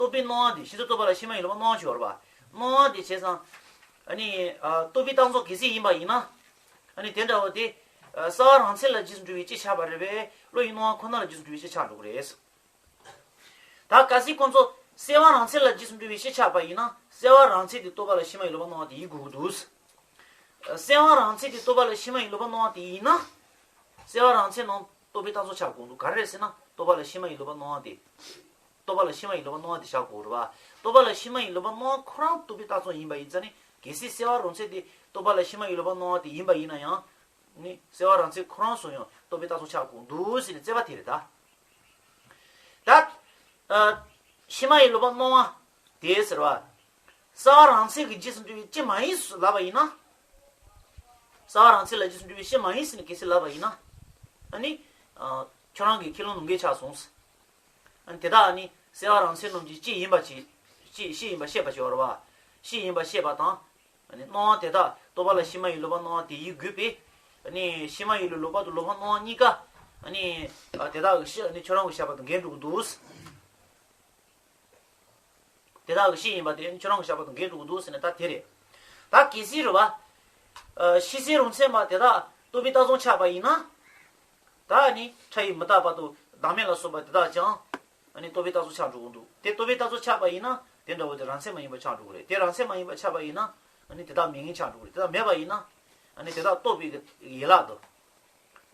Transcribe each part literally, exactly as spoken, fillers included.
རྟོག་པའི་སྣང་བ་དེ་ཤེས་བྱ་རྟོག་པ་ལ་ཤེས་མ་ཡིན་ལོག་པ་སྣང་བ་ཅིག་ཡོད་རེད་པ། སྣང་བ་དེ་བྱས་ཙང་། ཨ་ནི་ཨ་རྟོག་པའི་རྟགས་ཚོགས་གལ་སྲིད་ཡིན་པ་ཡིན་ན། ཨ་ནི་དེ་འདྲ་བོ་དེ་ཨ་གསལ་བ་རང་མཚན་ལ་རྗེས་སུ་འགྲོ་བའི་སྤྱི་ཆགས་པ་རེད་པས། བློ་ཡི་སྣང་བ་ཁོ་ན་ལ་རྗེས་སུ་འགྲོ་བའི་སྤྱི་ཆགས་འགྲོ་གི་རེད། ད་གལ་སྲིད་ཁོ་ཚོ་གསལ་བ་རང་མཚན་ལ་རྗེས་སུ་འགྲོ་བའི་སྤྱི་ཆགས་པ་ཡིན་ན། གསལ་བ་རང་མཚན་དེ་རྟོག་པ་ལ་ཤེས་མ་ཡིན་ལོག་པ་སྣང་བ་དེ་ཡིན་དགོས་ཀྱི་འདུག་གསལ་བ་རང་མཚན་དེ་རྟོག་པ་ལ་ཤེས་མ་ཡིན་ལོག་པ་སྣང་བ་དེ་ཡིན་ན། གསལ་བ་རང་མཚན་ནང་རྟོག་པའི་རྟགས་ཚོགས་ཆགས་དགོས་འདུག་ག་རེ་རེད་ཟེར་ན། རྟོག་པ་ལ་ཤེས་མ་ཡིན་ལོག་པ་སྣང་བ་དེ། རྟོག་པ་ལ་ཤེས་མ་ཡིན་ལོག་པ་སྣང་བ་དེ་ཆགས་དགོས་རེད་པ། རྟོག་པ་ལ་ཤེས་མ་ཡིན་ལོག་པ་སྣང་བ་ཁོ་རང་རྟོག་པའི་རྟགས་ཚོགས་ཡིན་པ་ཡིན་ཙང་ནི། གལ་སྲིད་གསལ་བ་རང་མཚན་དེ་རྟོག་པ་ལ་ཤེས་མ་ཡིན་ལོག་པ་སྣང་བ་དེ་ཡིན་པ་ཡིན་ན་ཡང་། ནི་གསལ་བ་རང་མཚན་ཁོ་རང་སུ་ཡང་རྟོག་པའི་རྟགས་ཚོགས་ཆགས་དགོས་འདུག་ཟེར་ནས་རྩོད་པ་དེ་རེད་ད། ད། ཨ། ཤེས་མ་ཡིན་ལོག་པ་སྣང་བ་དེ་ཟེར་བ། གསལ་བ་རང་མཚན་གྱི་རྗེས་སུ་འགྲོ་བའི་སྤྱི་མ་ཡིན་ལབ་པ་ཡིན་ན། གསལ་བ་རང་མཚན་ལ་རྗེས་སུ་འགྲོ་བའི་སྤྱི་མ་ཡིན་ཟེར་ནས་གལ་སྲིད་ལབ་པ་ཡིན་ན། ཨ་ནི། ཨ། ཁྱོད་རང་གི་ཁས་ལེན་ནོར་འགལ་ཆགས་སོང་། ཨ་ནི་དེ་དག་ཨ་ནི་གསལ་བ་རང་མཚན་ནམ་གྱི་སྤྱི་ཡིན་པ་ཅིག་སྤྱི་སྤྱི་ཡིན་པ་ཤེས་པ་ཅིག་ཡོད་རེད་པ། སྤྱི་ཡིན་པ་ཤེས་པ་དང་། ཨ་ནི་སྣང་བ་དེ་དག་རྟོག་པ་ལ་ཤེས་མ་ཡིན་ལོག་པ་སྣང་བ་དེ་ཡིན་དགོས་པས། ཨ་ནི་ཤེས་མ་ཡིན་ལོག་ལོག་པ་དང་ལོག་པ་སྣང་བ་གཉིས་ཀ། ཨ་ནི་ཨ་དེ་དག་གི་སྤྱི་ཨ་ནི་ཁྱོད་རང་གི་བཞག་པ་དང་འགལ་འགྲོ་གི་འདུག་དེ་དག་གི་སྤྱི་ཡིན་པ་དེ་ཁྱོད་རང་གི་བཞག་པ་དང་འགལ་འགྲོ་གི་འདུག་ཟེར་ནས་ད་དེ་རེད། ད་གལ་སྲིད་རེད་པ། ཨ་ཤེས་གསལ་རང་མཚན་པ་དེ་དག་རྟོག་པའི་རྟགས་ཚོགས་ཆགས་པ་ཡིན་ན། ད་ནི་ཕྲ་ཡིས་མི་རྟག་པ་དང་བདག་མེད་ལ་སོགས་པ་དེ་དག་ཀྱང་། ཨ་ནི་རྟོག་པའི་རྟགས་ཚོགས་ཆགས་འགྲོ་གི་འདུག་དེ་རྟོག་པའི་རྟགས་ཚོགས་ཆགས་པ་ཡིན་ན་དེ་འདྲ་བོ་དེ་རང་མཚན་མ་ཡིན་པ་ཆགས་འགྲོ་གི་རེད། དེ་རང་མཚན་མ་ཡིན་པ་ཆགས་པ་ཡིན་ན། ཨ་ནི་དེ་དག་མེད་མཁན་ཆགས་འགྲོ་གི་རེད། དེ་དག་མེད་པ་ཡིན་ན། ཨ་ནི་དེ་དག་རྟོགས་པའི་ཡན་ལག་ཏུ།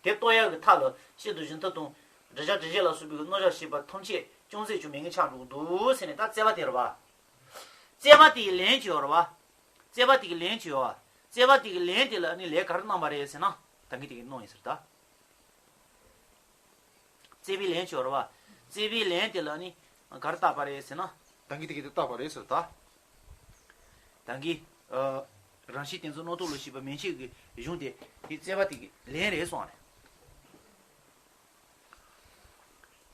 དེ་རྟོགས་ཡག་གི་མཐའ་ལ་སྤྱི་དང་གཞན་དག་དང་། འདྲ་བྱ་འདྲ་བྱེད་ལ་སོགས་པའི་རྣམ་གཞག་ཤེས་པ་ཐམས་ཅད་ཅུང་ཟད་ཀྱང་མེད་མཁན་ཆགས་འགྲོ་གི་འདུག་ཟེར་ནས་ད་རྩོད་པ་དེ་རེད་པ། རྩོད་པ་དེའི་ལན་ཅིག་ཡོད་རེད་པ། རྩོད་པ་དེ་གི་ལན་ཅིག་ཡོད་པ། རྩོད་པ་དེ་གི་ལན་དེ་ལ་ནི་ལན་ག་རེ་གནང་བ་རེད་ཟེར་ན། ད་གིན་དེ་གི་གནང་ཡིན་ཟེར་ད། རྩོད་པའི་ལན་ཅིག་ཡོད་རེད་པ། རྩོད་པའི་ལན་དེ་ལ་ནི་ག་རེ་བཏགས་པ་རེད་ཟེར་ན། ད་གིན་དེ་གི་དེ་བཏགས་པ་རེད་ཟེར་ད། ད་གིན། ཨ། རང་བཞིན་དོན་གཟུགས་རྣམ་རྟོག་ལ་ཞེན་པ་མན་ཆད་ཀྱི་གཞུང་དེ་དེ་རྩོད་པ་དེ་གི་ལན་རེད་གསུངས་པ་རེད།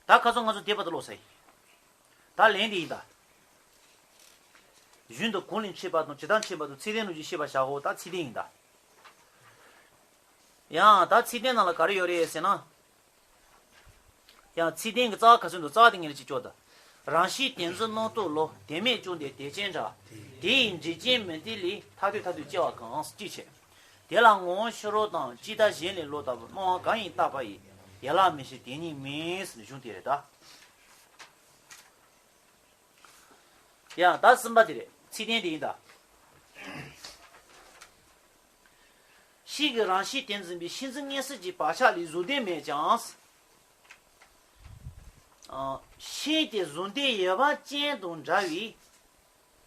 ད་ཁ་སང་ང་ཚོ་དེ་བར་དུ་ཀློག་ས་ཡིན། ད་ལན་དེ་ཡིན་ད། གཞན་དུ་གང་ལས་མཆེད་པ་དང་ཇི་ལྟར་མཆེད་པ་དང་ཚིག་དོན་རྣམས་ཀྱི་ཤེས་པར་བྱའོ། ད་ཚིག་དོན་ཡིན་ད། ཡང་ད་ཚིག་དོན་ནང་ལ་ག་རེ་ཡོད་རེད་ཟེར་ན། ཡང་ཚིག་དོན་གྱི་རྩ་བ་ག་ཚོད་འདུག་རྩ་བ་དེ་ངས་ལ་ཅིག་སྐྱོར་ད། རང་བཞིན་དོན་གཟུགས་རྣམ་རྟོག་ལོ། དེ་མེད་ཀྱང་དེ་དེ་ཅན་འདྲ། དེ་ཡི་འབྲས་རྐྱེན་མུ་སྟེགས་ལས། ཐ་དད་ཐ་དད་སྐྱེ་བ་གང་། ཅི་ཕྱིར། དེ་ལ་ངོ་བོ་ཕྱི་རོལ་དང་། ཇི་ལྟར་གཞན་ལས་ལོག་ལྟ་བུ། སྣང་བ་གང་ཡིན་བརྟགས་པ་ཡིས། ཡན་ལག་མི་ཤེས་དེ་ཉིད་མིན། ཟེར་ནས་གཞུང་དེ་རེད་ད། ཡང་ད་གསུམ་པ་དེ་རེད། ཚིག་དོན་དེ་ཡིན་ད། ཤིང་གི་རང་བཞིན་དེ་འཛིན་པའི་ཤིང་འཛིན་མངོན་སུམ་གྱི་བག་ཆགས་ལས་གཟུང་དོན་མེད་ཀྱང་། ཨ། ཤིང་དེ་གཟུང་དོན་ཡོད་པ་ཅན་དང་འདྲ་བའི།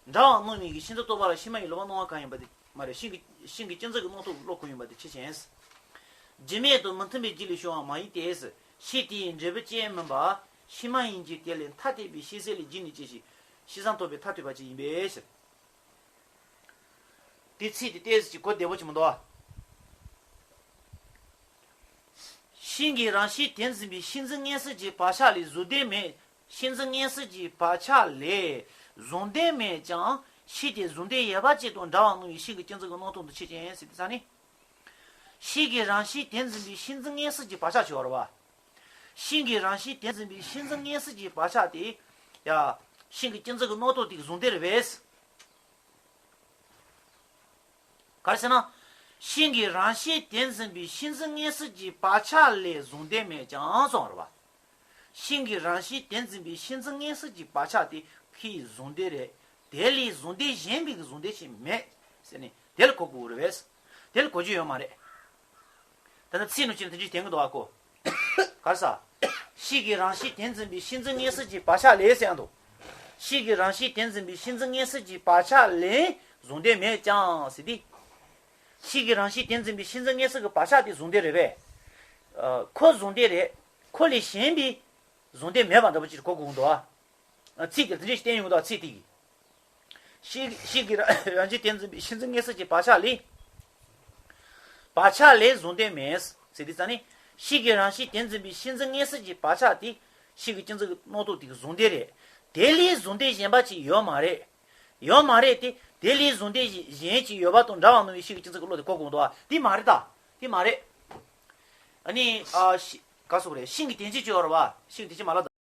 འདྲ་བར་སྣང་བའི་གི་ཤིང་འཛིན་རྟོག་པ་ལ་ཤེས་མ་ཡིན་ལོག་པར་སྣང་བ་གང་ཡིན་པ་དེ་མ་རེད། ཤིང་གི་ཤིང་གི་སྤྱི་འཛིན་གྱི་རྣམ་རྟོག་བློ་གང་ཡིན་པ་དེ་ཕྱིར་ཞེན། རྒྱུ་མེད་དང་མི་མཐུན་པའི་རྒྱུ་ལས་བྱུང་བ་མ་ཡིན་ཏེ། ཤིང་དེ་ཡི་འབྲས་བུ་ཅན་མིན་པ། ཤིང་མ་ཡིན་གྱི་དེ་ལས་ཐ་དད་པའི་ཤེས་གསལ་ལས་རྒྱུ་ནི་སྐྱེ་ཞིང་། ཤིང་ཙམ་རྟོགས་པའི་ཐ་དད་པ་ཅན་ཡིན་པའི་ཕྱིར། དེ་ཚིག་དེ་ཏོག་ཙམ་ཅིག་གོ་བདེ་པོ་ཅིག་མི་འདུག་ཨ། ཤིང་གི་རང་བཞིན་དེ་འཛིན་པའི་ཤིང་འཛིན་མངོན་སུམ་གྱི་བག་ཆགས་ལས་གཟུང་དོན་མེད། ཤིང་འཛིན་མངོན་སུམ་གྱི་བག་ཆགས་ལས་གཟུང་དོན་མེད་ཀྱང་། ཤིང་དེ་གཟུང་དོན་ཡོད་པ་ཅན་དང་འདྲ་བར་སྣང་བའི་ཤིང་གི་སྤྱི་འཛིན་གྱི་རྣམ་རྟོག་ཏུ་ཕྱིར་ཞེན་ཟེར་དུས་ཙ་ནི། ཤིང་གི་རང་བཞིན་དེ་འཛིན་པའི་ཤིང་འཛིན་མངོན་སུམ་གྱི་བག་ཆགས་ཅིག་ཡོད་རེད་པ། ཤིང་གི་རང་བཞིན་དེ་འཛིན་པའི་ཤིང་འཛིན་མངོན་སུམ་གྱི་བག་ཆགས་དེ། ཡ། ཤིང་གི་སྤྱི་འཛིན་གྱི་རྣམ་རྟོག་དེ་གི་གཟུང་དོན་རེད་པས། ག་རེ་ཟེར་ན། ཤིང་གི་རང་བཞིན་དེ་འཛིན་པའི་ཤིང་འཛིན་མངོན་སུམ་གྱི་བག་ཆགས་ལས་གཟུང་དོན་མེད་ཀྱང་གསུངས་པ་རེད་པ། ཤིང་གི་རང་བཞིན་དེ་འཛིན་པའི་ཤིང་འཛིན་མངོན་སུམ་གྱི་བག་ཆགས་དེ་ཕ་གིའི་གཟུང་དོན་རེད། དེ་ལས་གཟུང་དོན་གཞན་པའི་གཟུང་དོན་ཞིག་མེད་ཟེར་ནས་དེ་ལ་གོ་དགོས་རེད་པས། དེ་ལ་གོ་རྒྱུ་ཡོད་མ་རེད། ད་ལྟ་ཚིག་ནང་བཞིན་དེ་འདྲ་བསྟན་གྱི་འདུག་ཨ་ཁོ། ག་རེ་ཟ། ཤིང་གི་རང་བཞིན་དེ་འཛིན་པའི་ཤིང་འཛིན་མངོན་སུམ་གྱི་བག་ཆགས་ལས་ཟེར་ཡང་འདུག་ཤིང་གི་རང་བཞིན་དེ་འཛིན་པའི་ཤིང་འཛིན་མངོན་སུམ་གྱི་བག་ཆགས་ལས་གཟུང་དོན་མེད་ཀྱང་ཟེར་ཏེ། ཤིང་གི་རང་བཞིན་དེ་འཛིན་པའི་ཤིང་འཛིན་མངོན་སུམ་གྱི་བག་ཆགས་དེ་གཟུང་དོན་རེད་པས། ཨ། ཁོ་གཟུང་དོན་རེད། ཁོ་ལས་གཞན་པའི་གཟུང་དོན་མེད་པ་འདྲ་པོ་ཅིག་གོ་དགོས་འདུག་ཨ། ཚིག་དེ་དེ་འདྲ་ཞིག་བསྟན་ཡོང་འདུག་ཨ། ཚིག་དེ་གིས། ཤིང་ཤིང་གི་རང་བཞིན་དེ་འཛིན་པའི་ཤིང་འཛིན་མངོན་སུམ་གྱི་བག་ཆགས་ལས། བག་ཆགས་ལས་གཟུང་དོན་མེད་ཟེར་དུས་ཙ་ནི། ཤིང་གི་རང་བཞིན་དེ་འཛིན་པའི་ཤིང་འཛིན་མངོན་སུམ་གྱི་བག་ཆགས་དེ། ཤིང་གི་སྤྱི་འཛིན་གྱི་རྣམ་རྟོག་དེ་གི་གཟུང་དོན་རེད། དེ་ལས་གཟུང་དོན་གཞན་པ་ཅིག་ཡོད་མ་རེད། ཡོད་མ་རེད་དེ། དེ་ལས་གཟུང་དོན་གཞན་ཅིག་ཡོད་པ་དང་འདྲ་བར་སྣང་བའི་ཤིང་གི་སྤྱི་འཛིན་གྱི་བློ་དེ་གོ་དགོས་འདུག་ཨ། དེ་མ་རེད་ད། དེ་མ་རེད། ཨ་ནི། ཨ། ཤི། ག་སོགས་རེད། ཤིང་གི་དོན་སྤྱི་ཅིག་ཡོད་རེད་པ། ཤིང་གི་དོན་སྤྱི་མ་ལབ་ད།